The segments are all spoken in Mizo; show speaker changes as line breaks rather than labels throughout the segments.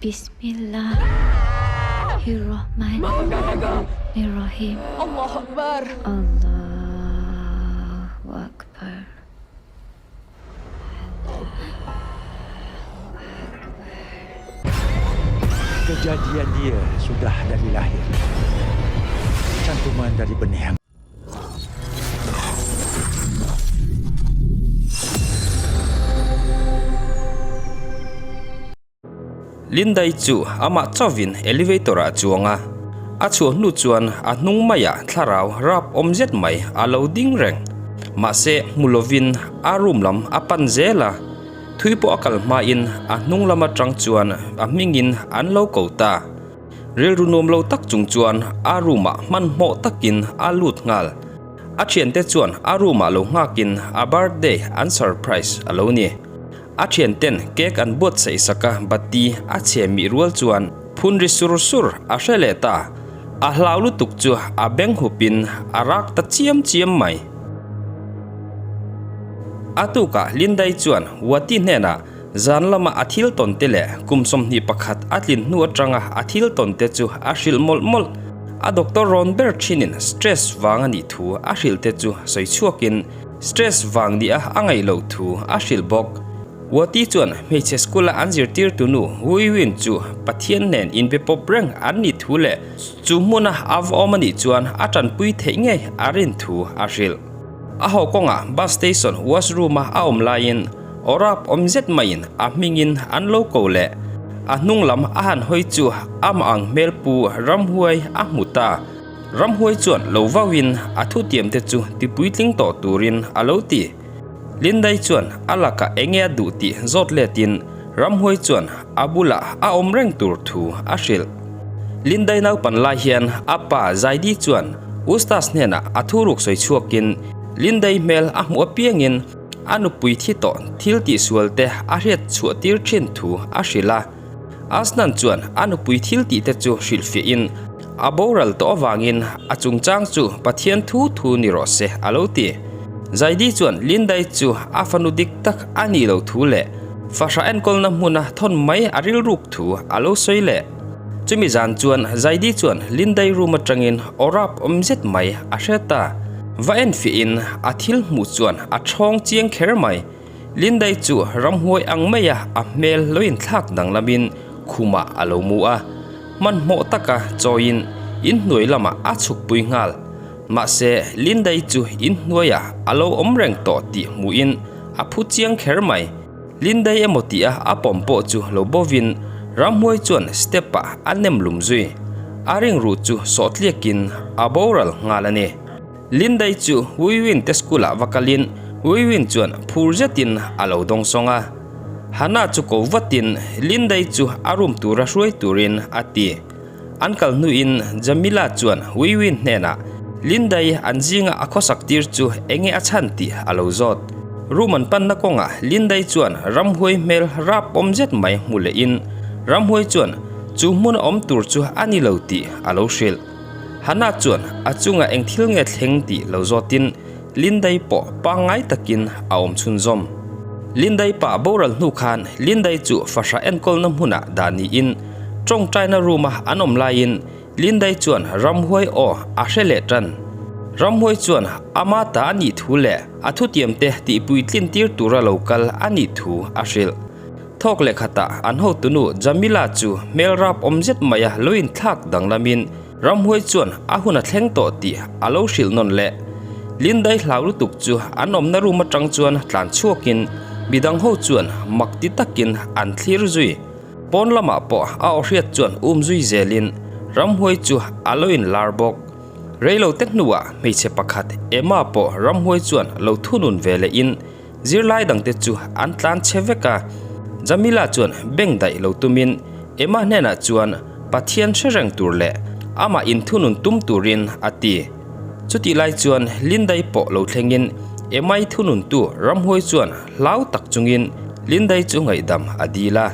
Bismillahirrahmanirrahim.
Allahu Akbar.
Allahu Akbar.
Kejadian dia sudah dari lahir. Cantuman dari benih yang
Lindai chu amah chauhin elevator ah a chuang a, a chhuah hnu chuan a hnung maiah thlarau rap awm zet mai a lo ding reng. Mahse hmu lovin a room lam a pan zel a, thui pawh a kal hmain a hnung lam atang chuan a hmingin an lo ko ta. Rilru nuam lo tak chung chuan a room ah hmanhmawh takin a lut nghal. A thiante chuan a room ah lo nghakin a birthday an surprise a lo ni. A thianten cake an buatsaih sak a, bati a chhe mih rual chuan phun ri sur sur a hre leh ta. A hlau lutuk chu a beng hupin a rak ta chiam chiam mai. A tukah Lindai chuan Wati hnenah zan lama a thil tawn te leh kum 21 a tlin hnu atanga a thil tawn te chu a hrilh mawlh mawlh. A doctor rawn ber thinin stress vang a nih thu a hrilh te chu sawi chhuakin, Stress vang nia a ngaih loh thu a hrilh bawk. Wati chuan hmeichhe school a an zirtirtu nu Hui Win chu Pathian nen inbe pawp reng an nih thu leh chu hmuna a va awm a nih chuan a tanpui theih ngei a rin thu a hrilh. A haw kawngah bus station washroom a a awm laiin awrap awm zet maiin a hmingin an lo ko leh a hnung lam a han hawi chu amah ang hmelpu ramhuai a hmu ta. Ramhuai chuan lo vauin a thutiamte chu tipuitling tawh turin a lo ti. Lindai chuan a lakah enge a duh tih zawt letin Ramhuai chuan a bulah a awm reng tur thu a hrilh. Lindai naupan lai hian a pa Zaidi chuan Ustaz hnenah a thuruk sawi chhuakin Lindai hmel a hmuh apiangin a nupui thi tawh thil tihsualte a hriat chhuah tir thin thu a hrilh a. Asnan chuan a nupui thil tih te chu hrilhfiahin a boral tawh avangin a chungchang chu Pathian thu thu ni rawh se a lo ti. Zaidi chuan Lindai chu a fanu dik tak a nih loh thu leh fahrah enkawlna hmuna thawn mai a rilruk thu a lo sawi leh. Chumi zan chuan Zaidi chuan Lindai room atangin awrap awm zet mai a hre ta. Va enfiahin a thil hmuh chuan a thawng chiang kher mai. Lindai chu ramhuai ang maia a hmel lo inthlak danglamin khumah a lo mu a, hmanhmawh taka chawiin inhnuai lamah a chhukpui nghal. Mahse, Lindai chu inhnuaiah a lo awm reng tawh tih hmuhin a phu chiang kher mai. Lindai emaw tia a pawm pawh chu lo bovin ramhuai chuan step-ah a nem lum zui. A ringruh chu sawhtliakin a boral nghal a ni. Lindai chu Wiwin te school ah va kalin Wiwin chuan phur zetin a lo dawng sawng a. Hannah chu ko vatin Lindai chu a room tura hruai turin a ti. An kal hnuin Jamila chuan Wiwin hnenah Lindai an zinga a khawsak tir chu enge a chhan tih a lo zawt. Room an panna kawngah Lindai chuan ramhuai hmel rap awm zet mai hmu lehin ramhuai chuan chu hmun a awm tur chu a ni lo tih a lo hrilh. Hannah chuan a chungah eng thil nge thleng tih lo zawtin Lindai pawh pangngai takin a awm chhunzawm. Lindai pa boral hnu khan Lindai chu fahrah enkawlna hmunah dah niin tawngtaina room-a an awm laiin Lindai chuan ramhuai aw a hre leh tan. Ramhuai chuan ama ta a nih thu leh a thutiamte tihpuitlin tir tura lo kal a nih thu a hrilh. Thawk leh khatah an hotunu Jamila chu hmel rap awm zet maia lo inthlak danglamin ramhuai chuan a hun a thleng tawh tih a lo hrilh nawn leh. Lindai hlau lutuk chu an awmna room atang chuan tlan chhuakin midang ho chuan mak ti takin an thlir zui. Pawn lamah pawh a aw hriat chuan um zui zelin ramhuai chu a lo inlar bawk. Reilo te hnuah hmeichhe pakhat Emma pawh ramhuai chuan lo thunun ve lehin Zirlai dangte chu an tlan che vek a, Jamila chuan beng daih lo tumin Emma hnenah chuan Pathian hre reng tur leh amah inthunun tum turin a ti. Chutih lai chuan Lindai pawh lo thlengin Emma-i thununtu ramhuai chuan hlau tak chungin Lindai chu ngaihdam a dil a.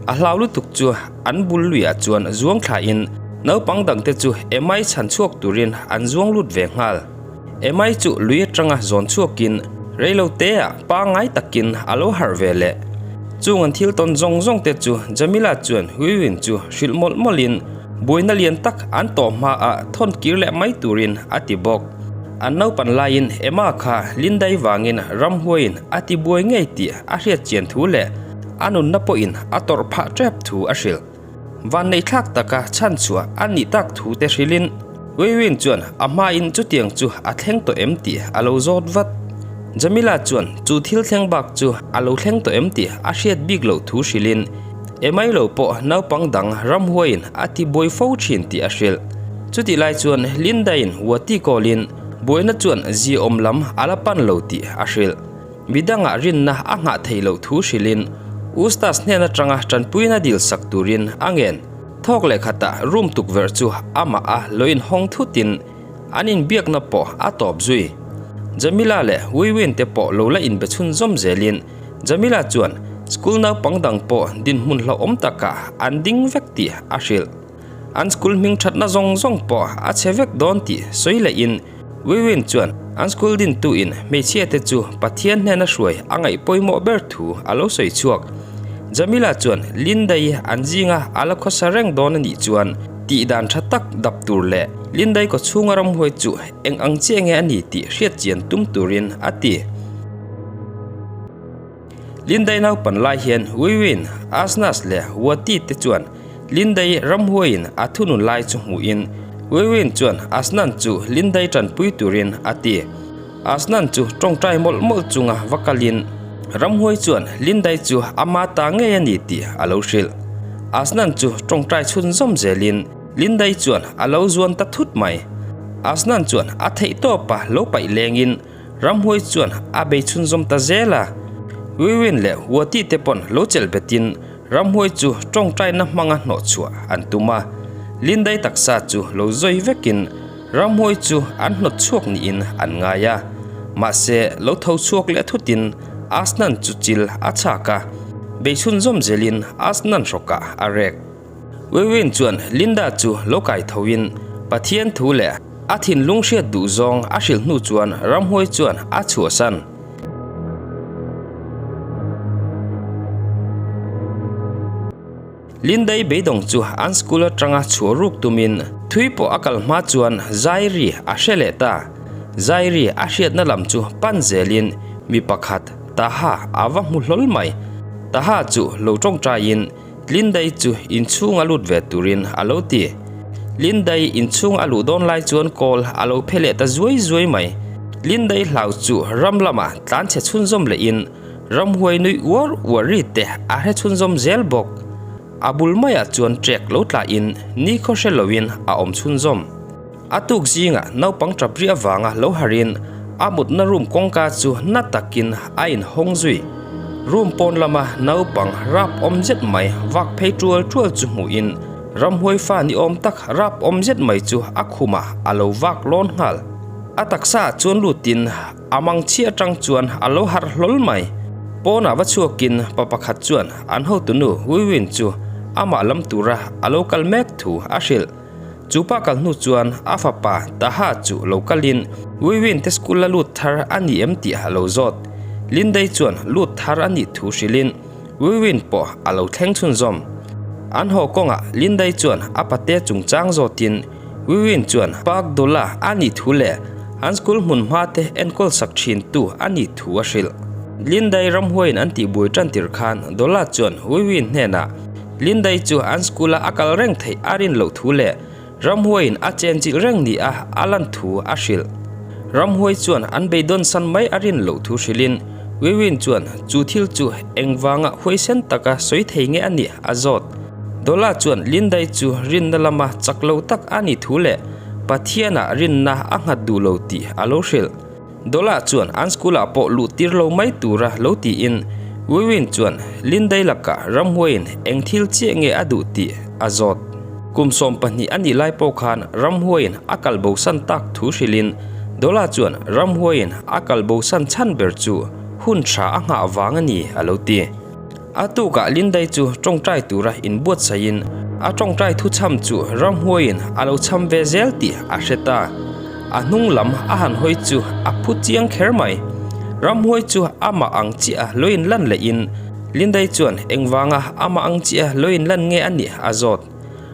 A hlau lutuk chu an bul luiah chuan zuang thlain naupang dangte chu Emma-i chhan chhuak turin an zuang lut ve nghal. Emai chu lui atanga zawn chhuakin reilo teah pangngai takin a lo harh ve leh. Chung an thil tawn zawng zawng te chu Jamila chuan Huiwin chu hrilh mawlh mawlhin buaina lian tak an tawh hmaah thawn kir leh mai turin a ti bawk. An naupan laiin Emma kha Lindai vangin ramhuaiin a ti buai ngei tih a hriat chian thu leh a nunna pawhin a tawrh phah tep thu a hrilh. Vanneihthlak taka chhan chhuah a nih tak thu te hrilhin Weiwin chuan a hmain chutiang chu a thleng tawh em tih a lo zawt vat. Jamila chuan chu thil thleng bak chu a lo thleng tawh em tih a hriat bik loh thu hrilhin Emai lo pawh naupang dang ramhuaiin a ti buai fo thin tih a hrilh. Chutih lai chuan Linda-in Wati kawlin buaina chuan ziaawm lam a la pan lo tih a hrilh. Midangah rinna a nghah theih loh thu hrilhin Ustas hnen atanga tanpuina dil sak turin a ngen. Thawk leh khatah room tukverh chu amah a lo inhawng thutin an inbiakna pawh a tawp zui. Jamila leh Wiwin te pawh lo la inbe chhunzawm zelin Jamila chuan school naupang dang pawh dinhmun hlauhawm takah an ding vek tih a hrilh. An school hming thatna zawng zawng pawh a chhe vek dawn tih sawi lehin Wiwin chuan an school dintuin hmeichhia te chu Pathian hnena hruai a ngaih pawimawh ber thu a lo sawi chhuak. Jamila chuan Lindai an zinga a la khawsa reng dawn a nih chuan tih dan tha tak dap tur leh Lindai kawchhunga ramhuai chu eng ang chiah nge a ni tih hriat chian tum turin a ti. Lindai naupan lai hian Wiwin, Asnas leh Wati te chuan Lindai ramhuaiin a thunun lai chu hmuhin Wiwin chuan Asnan chu Lindai tanpui turin a ti. Asnan chu tawngtai mawlh mawlh chunga va kalin ramhuai chuan Lindai chu ama ta ngei a ni tih a lo hrilh. Asnan chu tawngtai chhunzawm zelin Lindai chuan a lo zuan ta thut mai. Asnan chuan a theihtawpa lo paih lengin Ramhuai chuan a bei chhunzawm ta zel a, Wiwin leh Huati te pawn lo chelh betin Ramhuai chu tawngtaina hmanga hnawh chhuah an tum a. Lindai taksa chu lo zawi vekin Ramhuai chu an hnawt chhuak niin an ngai a. Mahse, lo tho chhuak leh thutin Asnan chu chil a chhak a, bei chhunzawm zelin Asnan hrawkah a rek. Wiwin chuan Linda chu lo kai thoin Pathian thu leh a thinlung hriat duh zawng a hrilh hnu chuan ramhuai chuan a chhuahsan. Lindai beidawng chu an school atanga chhuah ruk tumin thui pawh a kal hma chuan Zairi a hre leh ta. Zairi a hriatna lam chu pan zelin mi pakhat Taha a va hmu hlawl mai. Taha chu lo tawngtaiin Lindai chu inchhung a lut ve turin a lo ti. Lindai inchhung a luh dawn lai chuan kawl a lo phe leh ta zuai zuai mai. Lindai hlau chu ram lamah tlanchhe chhunzawm lehin ramhuai nui uar uar ri te a hre chhunzawm zel bawk. A bul maiah chuan trek lo tlahin nikhaw hre loin a awm chhunzawm. A tuk zingah naupang tap ri avanga lo harin a mutna room kawngka chu na takin a inhawng zui. Room pawn lama naupang rap awm zet mai vak phei tual tual chu hmuhin ramhuai fa ni awm tak rap awm zet mai chu a khumah a lo vak lawn nghal. A taksa ah chuan lutin a mang chhi atang chuan a lo harh hlawl mai. Pawnah va chhuakin pa pakhat chuan an hotunu Wiwin chu amah lam tura a lo kal mek thu a hrilh. Chu pa kal hnu chuan a fapa Taha chu lo kalin Wiwin te school a lut thar a ni em tih a lo zawt. Lindai chuan lut thar a nih thu hrilhin Wiwin pawh a lo thleng chhunzawm. An haw kawngah Lindai chuan a pate chungchang zawtin Wiwin chuan Park Dola a nih thu leh an school hmun hma te enkawl sak thin tu a nih thu a hrilh. Lindai ramhuaiin an tihbuai tan tir khan Dola chuan Wiwin hnenah Lindai chu an school-a a kal reng theih a rin loh thu leh ramhuaiin a chenchilh reng ni a a lan thu a hrilh. Ramhuai chuan an beidawn san mai a rin loh thu hrilhin Wiwin chuan chu thil chu engvanga huaisen taka sawi thei nge a nih a zawt. Dola chuan Lindai chu rinna lama chak lo tak a nih thu leh Pathianah rinna a nghat duh lo tih a lo hrilh. Dola chuan an school-ah pawh luh tir lo mai tura lo tiin Wiwin chuan Lindai lakah ramhuaiin eng thil chiah nge a duh tih a zawt. Kum 12 a nih lai pawh khan ramhuaiin a kal bosan tak thu hrilhin Dola chuan ramhuaiin a kal bosan chhan ber chu hun tha a nghah vang a ni a lo ti. A tukah Lindai chu tawngtai tura inbuatsaihin a tawngtai thuchham chu ramhuaiin a lo chham ve zel tih a hre ta. A hnung lam a han hawi chu a phu chiang kher mai. Ramhuai chu amah ang chiah lo inlan lehin Lindai chuan engvanga amah ang chiah lo inlan nge a nih a zawt.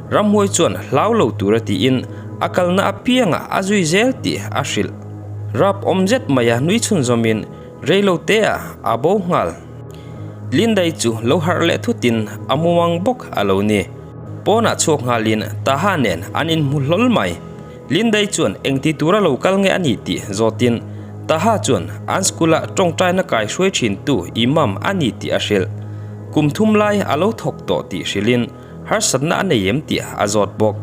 Ramhuai chuan hlau lo tura tiin a kalna apiangah a zui zel tih a hrilh. Rap awm zet maia nui chhunzawmin reilo teah a bo nghal. Lindai chu lo harh leh thutin a mumang bawk a lo ni. Pawnah chhuak nghalin Taha nen an inhmu hlawl mai. Lindai chuan engti tura lo kal nge a ni tih zawtin Taha chuan an school-a tawngtaina kai hruai thintu Imam a ni tih a hrilh. Kum thum lai a lo thawk tawh tih hrilhin harsatna a nei em tih a zawt bawk.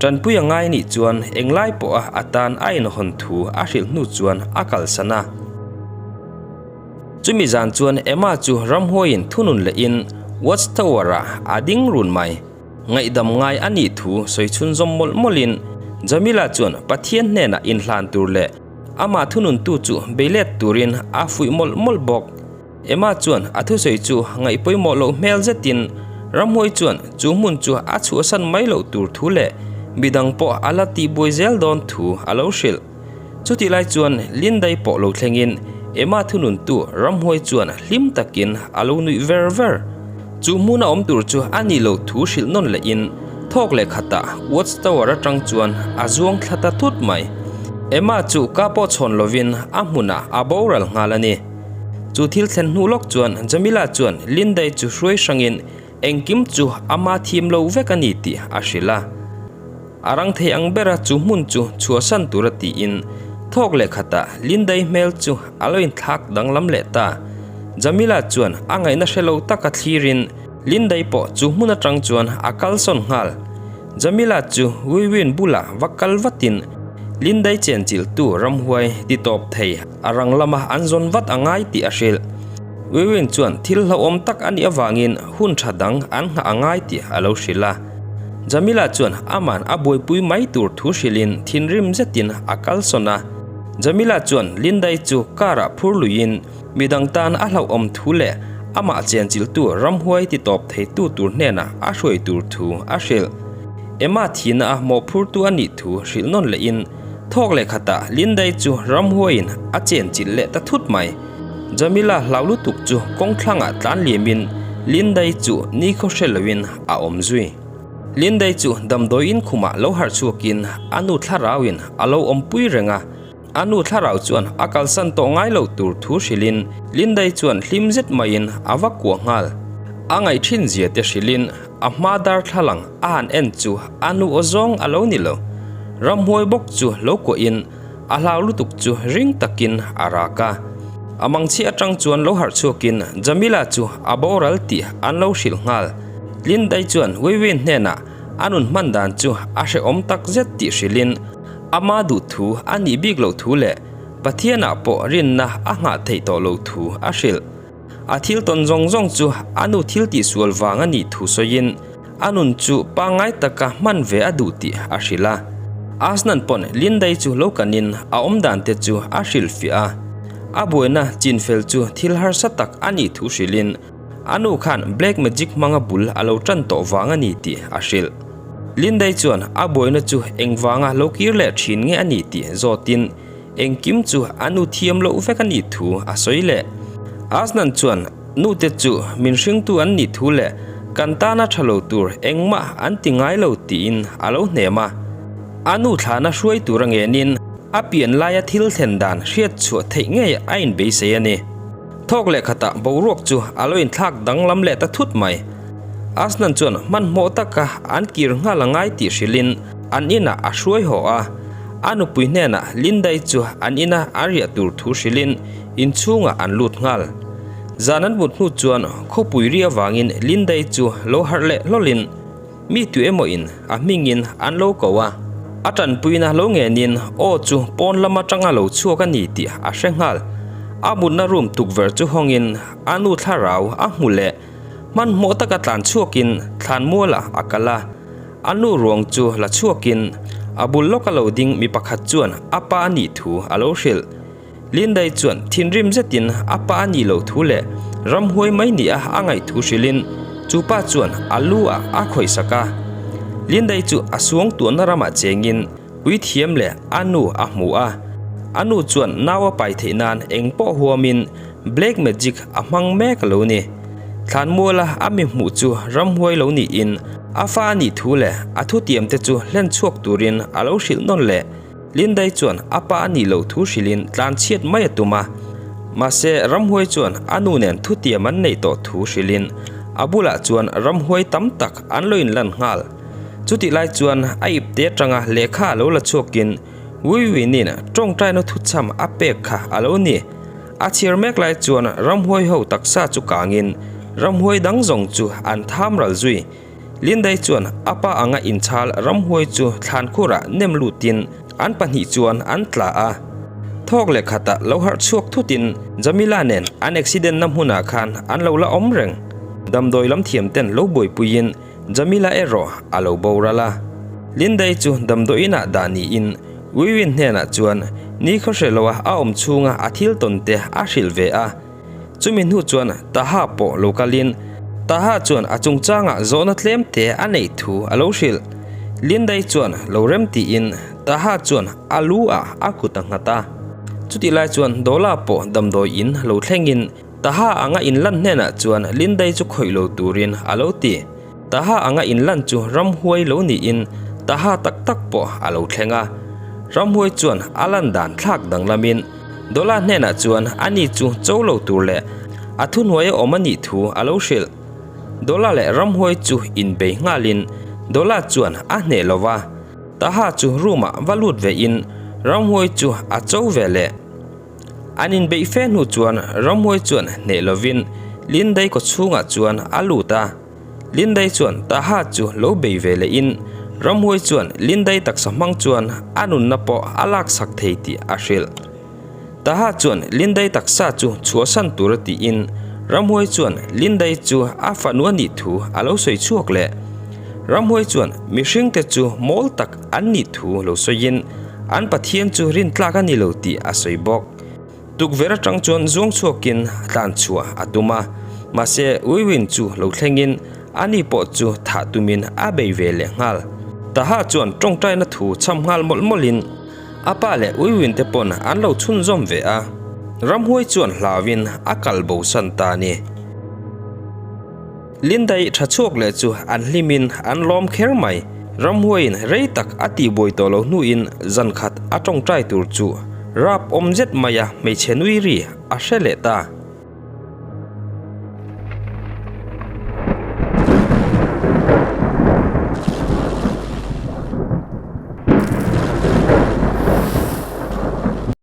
Tanpui a ngai nih chuan englai pawha a tan a inhawn thu a hrilh hnu chuan a kalsan a. Chumi zan chuan Emma chu ramhuaiin thunun lehin Watchtower-ah a ding run mai. Ngaihdam ngai a nih thu sawi chhunzawm mawlh mawlhin Jamila chuan Pathian hnenah inhlan tur leh amah thununtu chu beilet turin a fuih mawlh mawlh bawk. Emma chuan a thusawi chu ngaihpawimawh loh hmel zetin ramhuai chuan chu hmun chu a chhuahsan mai loh tur thu leh midang pawh a la tihbuai zel dawn thu a lo hrilh. Chutih lai chuan Lindai pawh lo thlengin Emma thununtu ramhuai chuan hlim takin a lo nuih ver ver. Chu hmuna awm tur chu a nih loh thu hrilh nawn lehin thawk leh khatah Watch Tower atang chuan a zuang thla ta thut mai. Emma chu ka pawh chhawn lovin a hmunah a boral nghal a ni. Chu thil thlen hnu lawk chuan Jamila chuan Lindai chu hruai hrangin engkim chu ama thim lo vek a ni tih a hrilh a. A rang thei ang bera chu hmun chu chhuahsan tura tiin thawk leh khatah Lindai hmel chu a lo inthlak danglam leh ta. Jamila chuan a ngaihna hre lo taka thlirin Lindai pawh chu hmun atang chuan a kalsawn nghal. Jamila chu Wiwin bulah va kal vatin Lindai chenchilhtu ramhuai ti tawp thei a rang lama an zawn vat a ngai tih a hrilh. Wiwin chuan thil hlauhawm tak a nih avangin hun tha dang an nghah a ngai tih a lo hrilh a. Jamila chuan aman a buaipui mai tur thu hrilhin thinrim zetin a kalsawn a. Jamila chuan Lindai chu car-ah phur luiin midang tan a hlauhawm thu leh amah chenchilhtu ramhuai ti tawp theitu tur hnenah a hruai tur thu a hrilh. Emma thihna a mawhphurtu a nih thu hrilh nawn lehin thawk leh khatah Lindai chu ramhuaiin a chenchilh leh ta thut mai. Jamila hlau lutuk chu kawngthlangah tlan liamin Lindai chu nikhaw hre loin a awm zui. Lindai chu damdawiin khumah lo harh chhuakin a nu thlarauin a lo awmpui reng a, a nu thlarau chuan a kalsan tawh ngai lo tur thu hrilhin Lindai chuan hlim zet maiin a va kuah nghal. A ngaih thin zia te hrilhin a hma darthlalang a han en chu a nu aw zawng a lo ni lo. Ramhuai bawk chu lo kuahin A hlau lutuk chu ring takin a rak a. A mangchhi atang chuan lo harh chhuakin Jamila chu a boral tih an lo hrilh nghal. Lindai chuan Weiwei hnenah a nun hman dan chu a hrehawm tak zet tih hrilhin ama duh thu a nih bik loh thu leh Pathianah pawh rinna a nghah theih tawh loh thu a hrilh. A thil tawn zawng zawng chu a nu thil tihsual vang a nih thu sawiin a nun chu pangngai taka hman ve a duh tih a hrilh a. Asnan pawn Lindai chu lo kanin a awmdan te chu a hrilhfiah a. A buaina chinfel chu thil harsa tak a nih thu hrilhin a nu khan black magic hmanga bul a lo tan tawh vang a ni tih a hrilh. Lindai chuan a buaina chu engvanga lo kir leh thin nge a nih tih zawtin Engkim chu a nu thiam loh vek a nih thu a sawi leh. Asnan chuan nute chu min hringtu an nih thu leh kan tana tha lo tur engmah an ti ngai lo tiin a lo hnem a. A nu thlana hruai tur a ngenin a pian laia thil thlen dan hriat chhuah theih ngei a inbeisei a ni. Thawk leh khatah boruak chu a lo inthlak danglam leh ta thut mai. Asnan chuan hmanhmawh taka an kir nghal a ngai tih hrilhin an inah a hruai haw a. A nupui hnenah Lindai chu an ina a riah tur thu hrilhin inchhungah an lut nghal. Zan an mut hnu chuan khawpui ri avangin Lindai chu lo harh leh hlawlhin mi tu emaw-in a hmingin an lo ko a. A tanpuina lo ngenin aw chu pawn lam atanga lo chhuak a ni tih a hre nghal. A mutna room tukverh chu hawngin a nu thlarau a hmu leh hmanhmawh taka tlan chhuakin thlanmualah a kal a. A nu ruang chu la chhuakin a bul lawka lo ding mi pakhat chuan a pa a nih thu a lo hrilh. Lindai chuan thinrim zetin a pa a nih loh thu leh ramhuai mai nia a ngaih thu hrilhin chu pa chuan a lu ah a khawihsak a. Lindai chu a suang tuahna ramah chengin puithiam leh a nu a hmu a. A nu chuan nau a pai theih nan eng pawh huamin black magic a hmang mek a lo ni. Thlanmuala a mi hmuh chu ramhuai lo niin a fa a nih thu leh a thutiam te chu hlen chhuak turin a lo hrilh nawn leh. Lindai chuan a pa a nih loh thu hrilhin tlan chhiat mai a tum a. Mahse, ramhuai chuan a nu nen thutiam an neih tawh thu hrilhin a bulah chuan ramhuai tam tak an lo inlan nghal. Chutih lai chuan a ipte atanga lehkha a lo la chhuakin Wiwinin tawngtaina thuchham a pek kha a lo ni. A chhiar mek lai chuan ramhuai ho taksa chu kangin ramhuai dang zawng chu an tham ral zui. Lindai chuan a pa anga inchhal ramhuai chu thlankhurah nem lutin an pahnih chuan an tla a. Thawk leh khatah lo harh chhuak thutin Jamila nen an accident na hmunah khan an lo la awm reng. Damdawi lam thiam ten lo buaipuiin Jamila erawh a lo boral a. Lindai chu damdawiinah dah niin Wiwin hnenah chuan ni khaw hre loa a awm chhunga a thil tawn te a hrilh ve a. Chumi hnu chuan Taha pawh lo kalin Taha chuan a chungchangah zawhna tlem te a neih thu a lo hrilh. Lindai chuan lo rem tiin Taha chuan a lu ah a kut a nghat a. Chutih lai chuan Dola pawh damdawi in lo thlengin Taha anga inlan hnenah chuan Lindai chu khawih lo turin a lo ti. Taha anga inlan chu ramhuai lo niin Taha tak tak pawh a lo thleng a. Ramhuai chuan a lan dan thlak danglamin Dola hnenah chuan ani chu cho lo tur leh a thuhnuaia awm a nih thu a lo hrilh. Dola leh ramhuai chu inbei nghalin Dola chuan a hneh lo va, Taha chu room-ah va lut vein ramhuai chu a cho ve leh. An inbeih fe hnu chuan ramhuai chuan hneh lovin Lindai kaw chhungah chuan a lut a. Lindai chuan Taha chu lo bei ve lehin ramhuai chuan Lindai taksa hmang chuan a nunna pawh a laksak thei tih a hrilh. Taha chuan Lindai taksa chu chhuahsan tura tiin ramhuai chuan Lindai chu a fanu a nih thu a lo sawi chhuak leh. Ramhuai chuan mihringte chu mawl tak an nih thu lo sawiin an Pathian chu rintlak a ni lo tih a sawi bawk. Tukverh atang chuan zuang chhuakin tlan chhuah a tum a, mahse Wiwin chu lo thlengin ani pawh chu thah tumin a bei ve leh nghal. Taha chuan tawngtaina thu chham nghal mawlh mawlhin a pa leh Wiwin te pawn an lo chhunzawm ve a, ramhuai chuan hlauin a kal bosan ta a ni. Lindai tha chhuak leh chu an hlimin an lawm kher mai. Ramhuaiin rei tak a tihbuai tawh loh hnuin zan khat a tawngtai tur chu rap awm zet maia hmeichhe nui ri a hre leh ta.